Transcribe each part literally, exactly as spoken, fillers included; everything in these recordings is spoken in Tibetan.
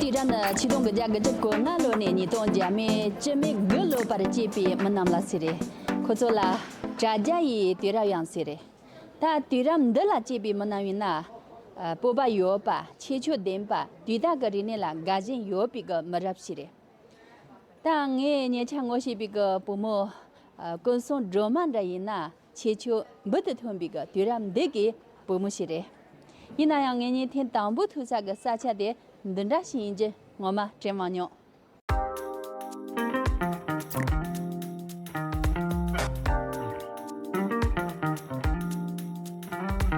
དེ་རིང་ནི་ཆིག་སྟོང་དགུ་བརྒྱ་དགུ་བཅུ་གོ་ལྔ་ལོ་ནས་ཉིས་སྟོང་བརྒྱ་མེད་བཅུ་མེད་དགུ་ལོ་བར་སྐྱེས་པའི་མི་རྣམས་ལ་ཟེར་རེད། ཁོ་ཚོ་ལ་དྲ་རྒྱ་ཡི་དུས་རབས་ཡང་ཟེར་རེད། ད་དུས་རབས་འདི་ལ་སྐྱེས་པའི་མི་རྣམས་ཡིན་ན། ཨ། སྤོབས་པ་ཡོད་པ། ཁྱད་ཆོས་ལྡན་པ། དུས་དག་གི་རིག་གནས་ལ་དགའ་ཞེན་ཡོད་པའི་གི་མི་རབས་ཤིག་རེད། ད་ངས་ཉེ་ཆར་ངོ་ཤེས་པའི་གི་བུ་མོ། ཨ། ཀུན་བཟང་སྒྲོལ་མ་འདྲ་ཡིན་ན་ཁྱད་ཆོས་འབུར་དུ་ཐོན་པའི་གི་དུས་རབས་འདི་གི་བུ་མོ་ཞིག་རེད། ཡིན་ན་ཡང་ངེད་གཉིས་ཐེངས་དང་པོ་ཐུག་ས་གི་ས་ཆ་དེ་འདི་འདྲ་ཞིག་ཡིན་རྒྱུ་ངོ་མ་དྲན་མ་མྱོང་།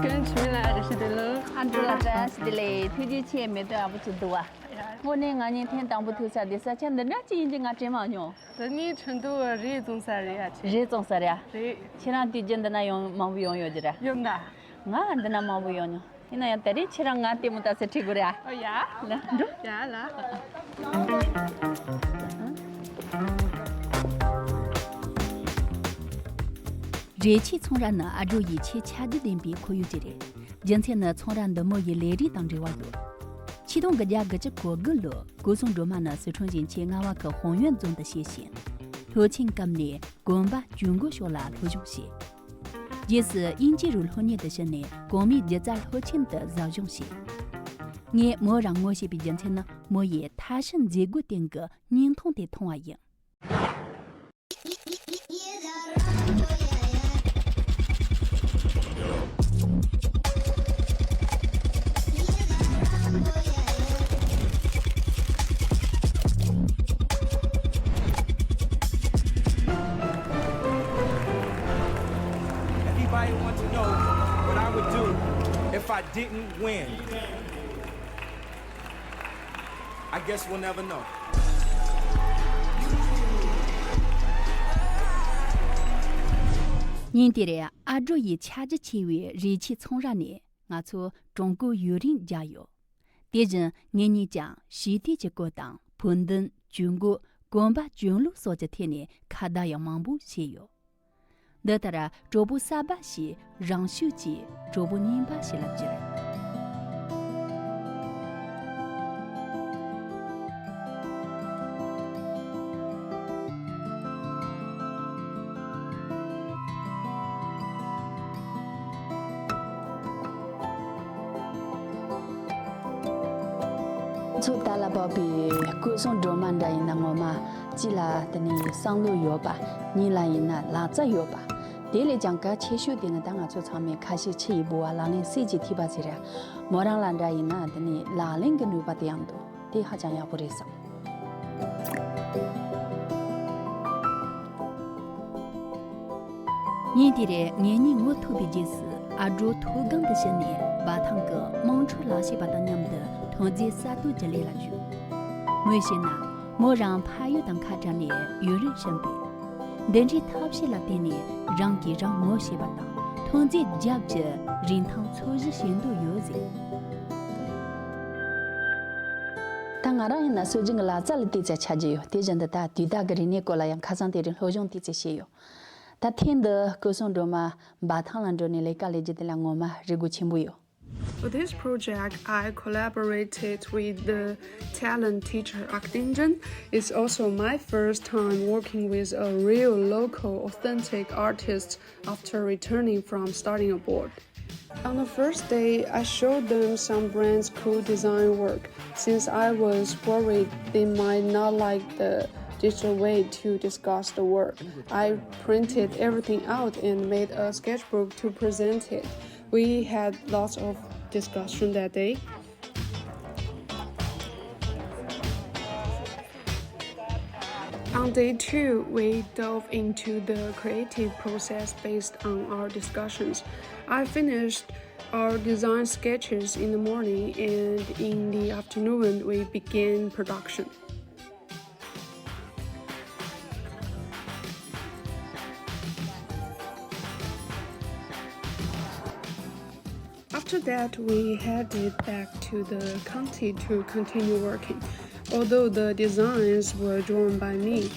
ཀུན་བྱེད་ལ་བཀྲ་ཤིས་བདེ་ལེགས། ཨ་འགྲོ་ལ་བཀྲ་ཤིས་བདེ་ལེགས། ཐུགས་རྗེ་ཆེ། མེ་ཏོག་ཨ་བུ་ཚོ་འདུག་བ། དངོས་གནས་ང་གཉིས་ཐེངས་དང་པོ་ཐུག་ས་དེ་ས་ཆ་འདི་འདྲ་ཅིག་ཡིན་གྱི་ང་དྲན་མ་མྱོང་། དེ་ནི་ཁྲིན་ཏུའུ་རས་བཙོང་ས་རེད་ཡ་ཆེ། རས་བཙོང་ས་རེད་ཡ། རེད། ཁྱེད་རང་དུས་རྒྱུན་འདི་ན་ཡོང་མང་པོ་ཡོང་ཡོད་ཀྱི་རེད། ཡོད་ན། ང་འདི་ན་མང་པོ་ཡོང་མྱོང་། ཡིན་ན་ཡང་དེ་རིང་ཁྱེད་རང་ང་ལྟད་མོ་ལྟ་སའི་ཁྲིད་དགོས་རེད་ཨ། ཨོ་ཡ། ལ་འགྲོ། ཡ་ལ། རས་ཆས་ཚོང་ར་ནི་ཨ་ཇོ་ཡི་ཆེས་ཆ་རྒྱུས་ལྡན་པའི་ཁོར་ཡུག་ཅིག་རེད། རྒྱུ་མཚན་ནི་ཚོང་ར་འདི་མོ་ཡི་ལས་རིགས་དང་འབྲེལ་བ་ཡོད། ཆིག་སྟོང་དགུ་བརྒྱ་དགུ་བཅུ་གོ་དགུ་ལོར་ཀུན་བཟང་སྒྲོལ་མ་ནི་སི་ཁྲོན་གཞིས་ཆེན་རྔ་བ་ཁུལ་ཧོང་ཡོན་རྫོང་དུ་སྐྱེས་ཤིང་། ལྷོ་ཆེན་སྐབས་ནས་གོམ་པ་གྱོན་གོས་ཕྱོགས་ལ་སློབ་སྦྱོང་བྱས། རྗེས་སུ་དབྱིན་ཇིའི་རིགས་སློབ་གཉེར་དུ་ཞུགས་ནས་གོང་མའི་སྒྱུ་རྩལ་སློབ་ཆེན་དུ་ཟབ་སྦྱོང་བྱས། ངས་མོ་རང་ངོ་ཤེས་པའི་རྒྱུ་མཚན་ནི་མོ་ཡི་ཐ་ཤལ་མཛེས་སྒོའི་སྟེང་གི་སྙིང་ཐུང་དེ་མཐོང་བ་ཡིན། Anybody want to know what I would do if I didn't win? I guess we'll never know. ཉིན་དེར་ཨ་འགྲོ་ཡི་ཆ་རྒྱུས་ཆེ་བའི་རས་ཆས་ཚོང་ར་ནས་ང་ཚོ་ཀྲུང་གོའི་ཡུན་རིང་མཇལ་ཡོད། དེ་བཞིན་ངེད་གཉིས་ཀྱང་ཞི་བདེ་གྱི་སྐོར་དང་ཕུགས་འདུན། གྱོན་གོས། གོམ་པ་གྱོན་ལུགས་སོགས་ཀྱི་ཐད་ནས་ཁ་བརྡ་ཡང་མང་པོ་བྱས་ཡོད། འདི་ལྟར་གྲོགས་པོ་གསར་པ་ཞིག་རང་ཤུགས་ཀྱིས་གྲོགས་པོ་རྙིང་པ་ཞིག་ལ་གྱུར། ཚོ་ད་ལ་བབས་པའི་ཀུན་བཟང་སྒྲོལ་མ་འདྲ་ཡིན་ན་ངོ་མ་གཅིག་ལ་དེ་ནས་བསམ་བློ་ཡོད་པ། གཉིས་ལ་ཡིན་ན་ལག་རྩལ་ཡོད་པ། དེ་ལས་ཀྱང་གལ་ཆེ་ཤོས་དེ་ནི་ད་ང་ཚོ་ཚང་མས་ཁ་ཤས་ཆུ་ཡི་ལྦུ་བ་ལག་ལེན་གསེར་གྱི་ཐིགས་པ་ཟེར་ཡ། མོ་རང་ལ་འདྲ་ཡིན་ན་དེ་ནས་ལག་ལེན་གྱི་ནུས་པ་དེ་ཡང་འདུག་དེ་ཧ་ཅང་ཡག་པོ་རེད་བསམ། ཉིན་དེར་ངེད་གཉིས་ངོ་ཐུག་པའི་རྗེས་སུ་ཨ་སྒྲོ་མཐོ་སྒང་དུ་ཕྱིན་ནས་འབའ་ཐང་གི་དམངས་ཁྲོད་ལག་ཤེས་པ་དང་མཉམ་དུ་ཐོན་རྫས་གསར་གཏོད་ཀྱི་ལས་ལ་ཞུགས། ངོས་བྱས་ན་མོ་རང་ཕ་ཡུལ་དང་ཁ་བྲལ་ནས་ཡུན་རིང་ཕྱིན་པས། འདི་འདྲའི་ཐབས་ཤེས་ལ་བརྟེན་ནས་རང་གིས་རང་ངོ་ཤེས་པ་དང་ཐོན་རྫས་རྒྱབ་ཀྱི་རིན་ཐང་འཚོལ་ཞིབ་བྱེད་འདོད་ཡོད་ཟེར། ད་ང་རང་ཡིན་ན་སྲོལ་རྒྱུན་གྱི་ལག་རྩལ་ལ་ཏོག་ཙམ་ཆ་རྒྱུས་ཡོད། དེ་བཞིན་དུ་ད་དུས་དག་གི་རིག་གནས་སྐོར་ལ་ཡང་ཁ་སང་དེ་རིང་སློབ་སྦྱོང་ཏོག་ཙམ་བྱས་ཡོད། ད་ཐེངས་འདི་ཀུན་བཟང་སྒྲོལ་མ་འབའ་ཐང་ལ་འགྲོ་ནས་ལས་ཀ་ལས་རྒྱུ་དེ་ལ་ངོ་མ་རེ་སྒུག་ཆེན་པོ་ཡོད། For this project, I collaborated with the talent teacher Ak Ding Jin. It's also my first time working with a real local authentic artist after returning from studying abroad. On the first day, I showed them some brand's cool design work. Since I was worried they might not like the digital way to discuss the work, I printed everything out and made a sketchbook to present it. We had lots of discussion that day. On day two, we dove into the creative process based on our discussions. I finished our design sketches in the morning, and in the afternoon, we began production. After that, we headed back to the county to continue working, although the designs were drawn by me.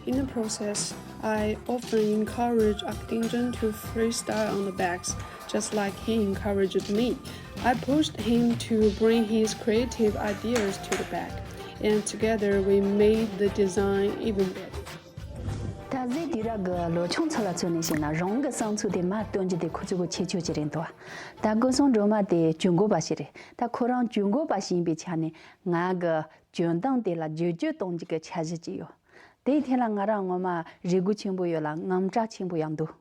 In the process, I often encourage Ak Ding Jin to freestyle on the bags, just like he encouraged me. I pushed him to bring his creative ideas to the bag. And together we made the design even better. ད་གཟའ་དུས་རབས་ཀྱི་ལོ་ཆུང་ཚོ་ལ་མཚོན་ནས་བཤད་ན་རང་གི་བསམ་ཚུལ་དེ་མར་སྟོན་རྒྱུ་དེ་ཁོ་ཚོ་གི་ཁྱད་ཆོས་ཅིག་རེད་འདུག་ད་སྐུ་སྲུང་སྒྲོལ་མ་དེ་གྱོན་གོས་པ་ཞིག་རེད། ད་ཁོ་རང་གྱོན་གོས་པ་ཞིག་ཡིན་པའི་ཆ་ནས་ང་གི་གྱོན་སྟངས་དེ་ལ་བསྒྱུར་བཅོས་གཏོང་རྒྱུ་གི་འཆར་གཞི་ཅིག་ཡོད། དེའི་ཐད་ལ་ང་རང་ངོ་མ་རེ་སྒུག་ཆེན་པོ་ཡོད་ལ་དངངས་སྐྲག་ཆེན་པོ་ཡང་འདུག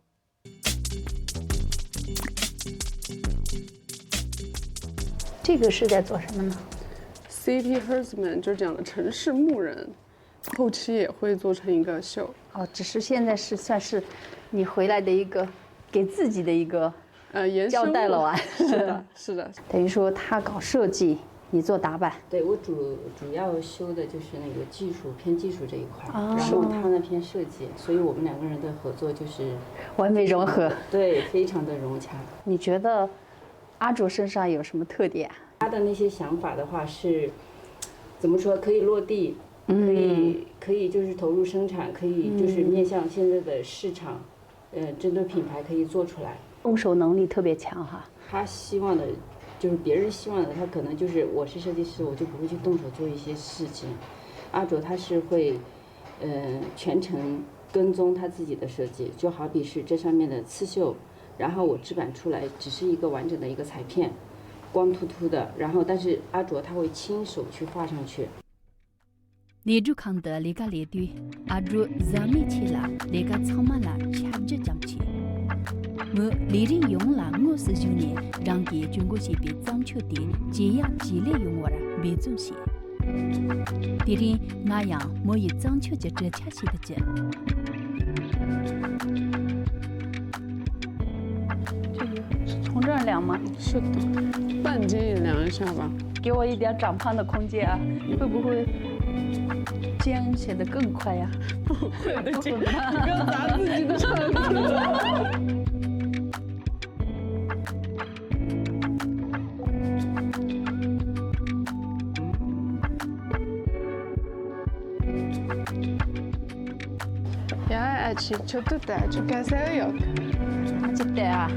这个是在做什么呢？ City Herdsman 就讲的城市牧人，后期也会做成一个秀。 哦，只是现在是算是你回来的一个，给自己的一个呃，延伸交代了完。物。是的，是的。等于说他搞设计，你做打扮。对，我主主要修的就是那个技术，偏技术这一块儿，哦。然后他那偏设计，所以我们两个人的合作就是完美融合。对，非常的融洽。你觉得阿卓身上有什么特点？他的那些想法的话是，怎么说，可以落地，可以可以就是投入生产，可以就是面向现在的市场，呃，针对品牌可以做出来。动手能力特别强哈。他希望的，就是别人希望的，他可能就是我是设计师，我就不会去动手做一些事情。阿卓他是会，呃，全程跟踪他自己的设计，就好比是这上面的刺绣，然后我制版出来只是一个完整的一个裁片，光秃秃的，然后但是阿卓他会亲手去画上去。 ལས་སྒྲུབ་ཁང་དུ་ལས་ཀ་ལས་དུས་ཨ་འབྲུག་ཟ་མའི་ཆེད་ལ་ལས་ཀ་ཚང་མ་ལ་ཁྱབ་རྒྱ་ཅན་བྱས། མོས་ལས་རིགས་ཡོངས་ལ་དངོས་སུ་ཞུགས་ནས་རང་གིས་གྱོན་གོས་བྱས་པའི་བརྩམས་ཆོས་དེ་ཇེ་ཡག་ཇེ་ལེགས་ཡོང་བར་འབད་བརྩོན་བྱས། དེ་རིང་ང་ཡང་མོ་ཡི་བརྩམས་ཆོས་ཀྱི་གྲུབ་ཆ་ཞིག་ཏུ་གྱུར། 这个是从这儿量吗？是的，半径量一下吧。给我一点长胖的空间啊，会不会肩显得更宽呀？不会的，姐，你不要砸自己的场子。 ཡ་ཨ་ཅེ་ཁྱོད་ད་ལྟ་ཁྱོད་ག་ས་ཡོད། ཨ་ཅེ་ལྟ་ཨ།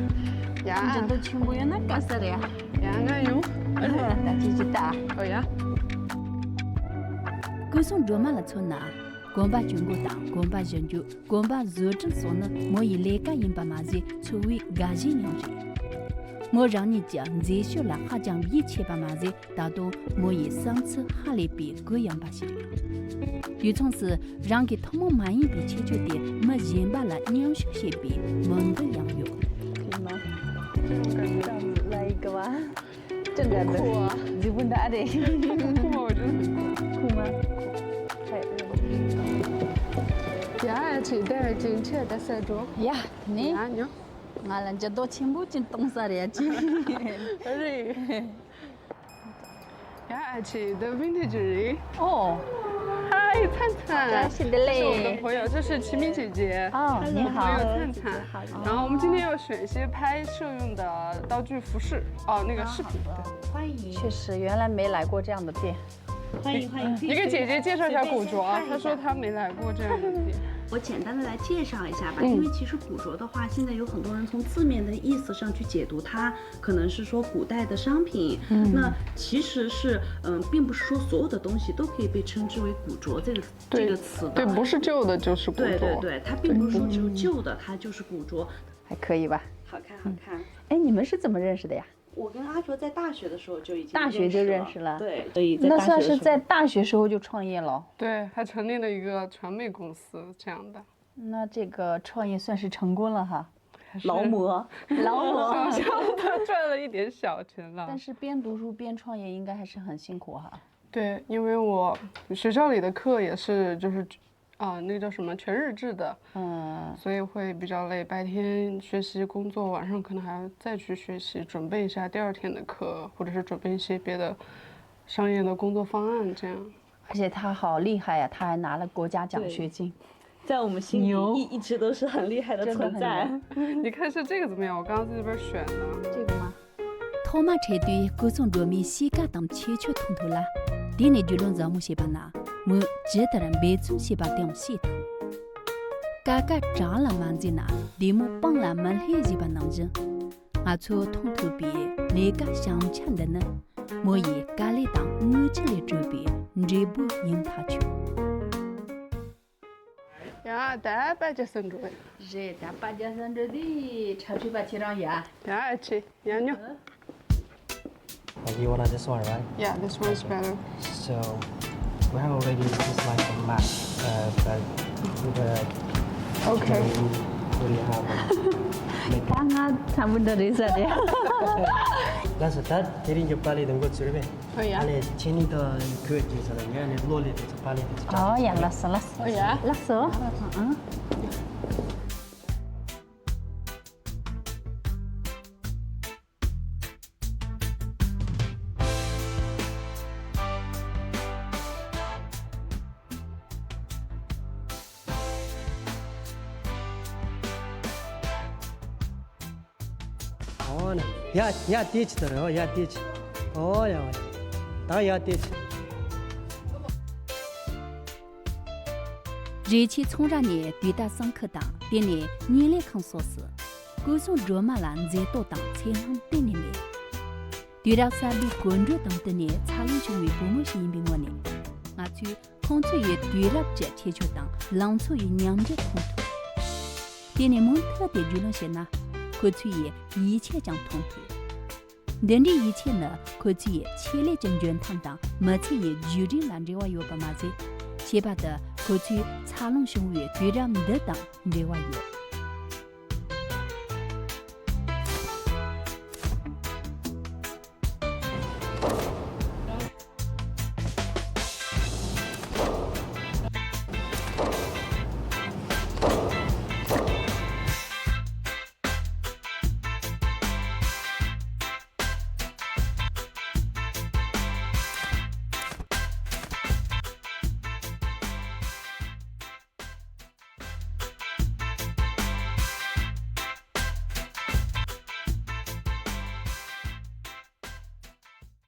ཡ། ཁྱོད་འདི་ཆེན་པོ་ཡོད་ན་ག་ས་རེད་ཨ། ཡ་ང་ཡོང་། ད་ཅི་ཅི་ལྟ་ཨ། ཨོ་ཡ། སྐུ་སྲུང་སྒྲོལ་མ་ལ་མཚོན་ན། གོན་པ་གྱོན་གོས་དང་གོན་པ་བཞེངས་རྒྱུ། གོན་པ་བཟོ་སྐྲུན་སོགས་ནི་མོ་ཡི་ལས་ཀ་ཡིན་པ་མ་ཟད་འཚོ་བའི་དགའ་གཞས་ཡང་རེད། མོ་རང་ཉིད་ཀྱི་མཛེས་ཤོས་ལ་ཧ་ཅང་ཡིད་ཆེས་པ་མ་ཟད། ད་དུང་མོ་ཡི་བསམ་ཚུལ་ཧ་ལས་པའི་གུ་ཡངས་པ་ཞིག་རེད། དུས་མཚུངས་སུ་རང་གི་ཐུན་མོང་མ་ཡིན་པའི་ཁྱད་ཆོས་དེ་མི་གཞན་པ་ལ་མཉམ་ཞུགས་བྱེད་པའི་མོས་འདུན་ཡང་ཡོད། 这种感觉。来一个吧。正感的。酷啊。自分的啊对。酷吗？我觉得很酷。酷吗？太热了。ཡ་ཨ་ཅེ་ད་ཅི་ཆེ་ད་ས་འགྲོ། ཡ་ནི། ཡ་ཉོ། ང་ལ་འགྱུར་ལྡོག་ཆེན་པོ་ཅིག་གཏོང་ས་རེད་ཅི། རེད། ཡ་ཨ་ཅེ་the vintage 人。哦。嗨，灿灿。 这是我的朋友，这是齐敏姐姐。哦，你好。我的朋友灿灿。然后我们今天要选一些拍摄用的道具、服饰，哦，那个饰品。对。欢迎。确实，原来没来过这样的店。欢迎欢迎，可以一个姐姐介绍一下古着啊，她说她没来过这样的店。我简单的来介绍一下吧，嗯。因为其实古着的话，现在有很多人从字面的意思上去解读它，可能是说古代的商品。嗯。那其实是，嗯，并不是说所有的东西都可以被称之为古着这个，对，这个词的。对，不是旧的就是古着。对对对，它并不是说只有旧的，它就是古着。还可以吧？好看好看。哎，你们是怎么认识的呀？ 我跟阿卓在大学的时候就已经大学就认识了。认识了。对，所以在大学的时候。那算是在大学时候就创业了？对，还成立了一个传媒公司这样的。那这个创业算是成功了哈。还是劳模。劳模。小小的赚了一点小钱了。但是边读书边创业应该还是很辛苦哈。对，因为我学校里的课也是，就是，啊，那个叫什么，全日制的。嗯。所以会比较累，白天学习工作，晚上可能还要再去学习，准备一下第二天的课，或者是准备一些别的商业的工作方案这样。而且他好厉害呀，他还拿了国家奖学金。对。在我们心里，牛。一，一直都是很厉害的存在。真的很牛。你看是这个怎么样？我刚刚在这边选的。这个吗？ ཐོག་མ་འཕྲད་དུས་སྐུ་སྲུང་སྒྲོལ་མའི་གཤིས་ཀ་དང་ཁྱད་ཆོས་མཐོང་ཐུབ་ལ། དེ་ནས་རྒྱུས་ལོན་ཟབ་མོ་བྱས་པ་ན་མོས་ཇི་ལྟར་འབད་བརྩོན་བྱས་པ་དེའང་ཤེས་ཐུབ། ཀ་ཀ་བྲག་ལ་མ་འཛེགས་ན་བདེ་མོ་སྤང་ལ་མི་སླེབས་ཞེས་པ་ནང་བཞིན། ང་ཚོས་མཐོང་ཐུབ་པའི་ལས་ཀ་བྱང་ཆ་འདི་ནི། མོ་ཡི་དཀའ་ལས་དང་རྔུལ་ཆུ་ལས་གྲུབ་པའི་འབྲས་བུ་ཡིན་ཐག་ཆོད། ཡ། ད་པ་རྒྱག་ས་འགྲོ། རེད། ད་པ་རྒྱག་ས་འགྲོ་དེ་ཁྲ་ཁྲི་པ་ཁྱེད་རང་ཡ། ཡ་ཆེ་ཡ་ཉོ། Like, you wanna this one, right? Yeah, this one's better. So, we have already, this is like a match, uh, but, but Okay. Really have a ད་ང་ཚ་མུ་འདྲ་རེད་ས་རེད། ལགས་སོ། ད་དེ་རིང་གི་པ་ལི་དང་འགོ་ཚུགས་རེད་པས། ཨོ་ཡ། ཨ་ནི་ཁྱེད་གཉིས་དང་གོས་ཀྱི་ས་ལ་ངས་ནི་བློ་ལས་དེ་ཚོ་པ་ལི་དེ་ཚོ། ཨོ་ཡ། ལགས་སོ་ལགས་སོ། ཨོ་ཡ། ལགས་སོ། ཨང་། ཨོ་ན། ཡ་ཡ་དེ་ཅི་ལྟར། ཨོ་ཡ་དེ་ཅི། ཨོ་ཡ་ཨོ་ཡ། ད་ཡ་དེ་ཅི། རེ་ཆེ་ཚོང་ར་ནས་དུས་ད་སང་ཁུ་དང་དེ་ནས་ཉིན་ལས་ཁང་སོགས་སུ་སྐུ་སྲུང་སྒྲོལ་མ་ལ་མཛེས་སྡུག་དང་ཚེ་སྣང་གཏན་ནས་མེད། དུས་རབས་གསར་པའི་གོམ་བགྲོད་དང་བསྟུན་ནས་འཚར་ལོངས་བྱུང་བའི་བུ་མོ་ཞིག་ཡིན་པའི་ངོས་ནས། ང་ཚོས་ཁོང་ཚོ་ཡི་དུས་རབས་ཀྱི་ཁྱད་ཆོས་དང་ལང་ཚོ་ཡི་མཉམ་འབྲེལ་མཐོང་ཐུབ། དེ་ནས་མུ་མཐུད་དེ་རྒྱུས་ལོན་བྱས་ན། ཁོ་ཚོ་ཡི་ཡིད་ཆེས་ཀྱང་མཐོང་ཐུབ། འདི་འདྲའི་ཡིད་ཆེས་ནི་ཁོ་ཚོའི་ཆེད་ལས་ཀྱི་འཇོན་ཐང་དང་མི་ཚེ་ཡི་བརྒྱུད་རིམ་ལ་འབྲེལ་བ་ཡོད་པ་མ་ཟད། ཁྱད་པར་དུ་ཁོ་ཚོའི་འཚར་ལོངས་བྱུང་བའི་དུས་རབས་འདི་དང་འབྲེལ་བ་ཡོད།